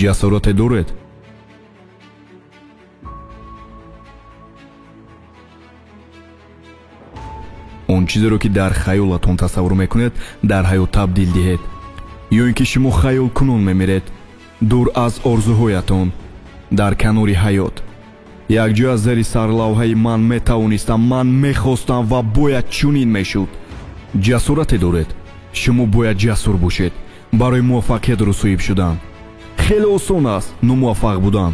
Ҷасорате доред? Он чизеро, ки дар хаёлатон тасаввур мекунед, дар ҳаёт табдил диҳед, ё ин ки шумо хаёлкунон мемиред, дур аз орзуҳоятон, дар канори ҳаёт. Якҷоя зери сарлавҳаи «Ман метавонистам, ман мехостам ва бояд чунин мешуд». Ҷасорате доред? Шумо бояд ҷасур бошед барои муваффақиятро соҳиб шудан. Хеле осон аст номуваффақ будан.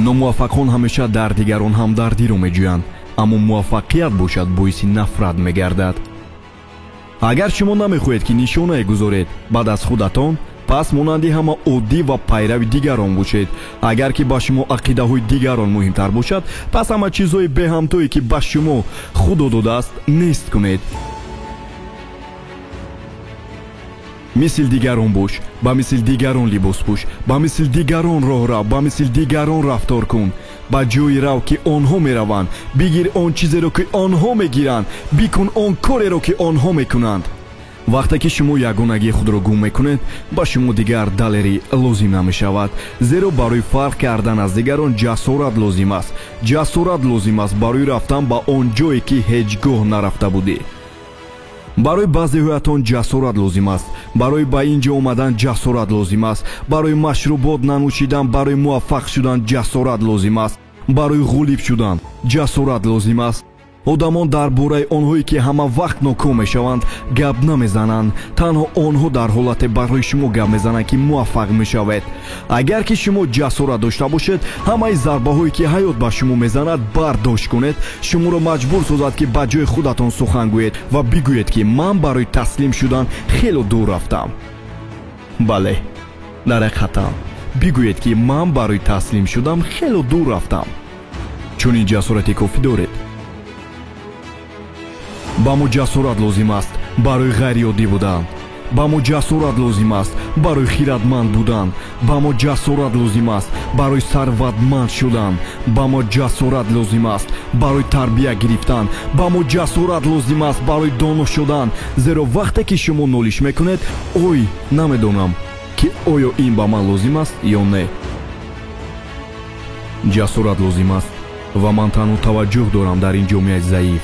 Номуваффақон ҳамеша дар дигарон ҳамдардиро меҷӯянд, аммо муваффақият бошад боиси нафрат мегардад. Агар шумо намехоҳед, ки нишонае гузоред баъд аз худатон, пас монанди ҳама оддӣ ва пайрави дигарон бошед. Агар ки ба шумо ақидаҳои дигарон муҳимтар бошад, пас ҳама чизҳои беҳамтое, ки ба шумо Худо додааст, нест кунед. Мисли дигарон бош, ба мисли дигарон либос пӯш, ба мисли дигарон роҳ рав, ба мисли дигарон рафтор кун. Ба ҷое рав, ки онҳо мераванд, бигир он чизеро, ки онҳо мегиранд, бикун он кореро, ки онҳо мекунанд. Вақте ки шумо ягонагии худро гум мекунед, ба шумо дигар далерӣ лозим намешавад, зеро барои фарқ кардан аз дигарон ҷасорат лозим аст. Ҷасорат лозим аст барои рафтан ба он ҷое, ки ҳеҷ гоҳ нарафта будӣ. Барои баъзеҳоятон ҷасорат лозим аст, барои ба ин ҷо омадан ҷасорат лозим аст, барои машрубот нанӯшидан, барои муваффақ шудан ҷасорат лозим аст, барои ғолиб шудан ҷасорат лозим аст. Одамон дар бораи онҳое, ки ҳама вақт ноком мешаванд, гап намезананд. Танҳо онҳо дар ҳолате барои шумо гап мезананд, ки муваффақ мешавед. Агар ки шумо ҷасорат дошта бошед, ҳамаи зарбаҳое, ки ҳаёт ба шумо мезанад, бардошт кунед, шуморо маҷбур созад, ки ба ҷои худатон сухан гӯед ва бигӯед, ки ман барои таслим шудан хело дур рафтам. Бале, дар ҳақиқатан бигӯед, ки ман барои таслим шудам хело дур рафтам. Чунин ҷасорати кофӣ доред. Ба мо ҷасорат лозим аст барои ғайриоддӣ будан. Ба мо ҷасорат лозим аст барои хиратманд будан. Ба мо ҷасорат лозим аст барои сарватманд шудан. Ба мо ҷасорат лозим аст барои тарбия гирифтан. Ба мо ҷасорат лозим аст барои доно шудан, зеро вақте ки шумо нолиш мекунед: «Ой, намедонам, ки оё ин ба ман лозим аст ё не». Ҷасорат лозим аст, ва ман танҳо таваҷҷӯҳ дорам дар ин ҷомеаи заиф,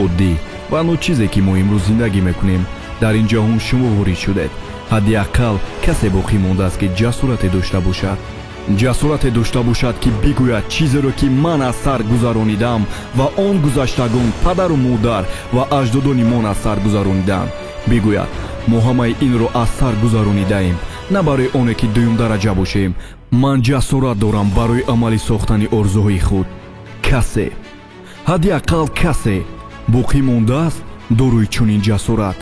оддӣ ва ночизе, ки мо имрӯз зиндагӣ мекунем. Дар ин ҷаҳон шумо ворид шудед. Ҳадди ақал касе боқӣ мондааст, ки ҷасорате дошта бошад, ҷасорате дошта бошад, ки бигӯяд: «Чизеро, ки ман аз сар гузаронидам ва он гузаштагон, падару модар ва аҷдодони мон аз сар гузарониданд», бигӯяд: «Мо ҳамаи инро аз сар гузаронидаем на барои оне, ки дуюмдараҷа бошем. Ман ҷасорат дорам барои амалӣ сохтани орзуҳои худ». Касе, ҳадди ақал касе боқӣ мондааст дорои чунин ҷасорат.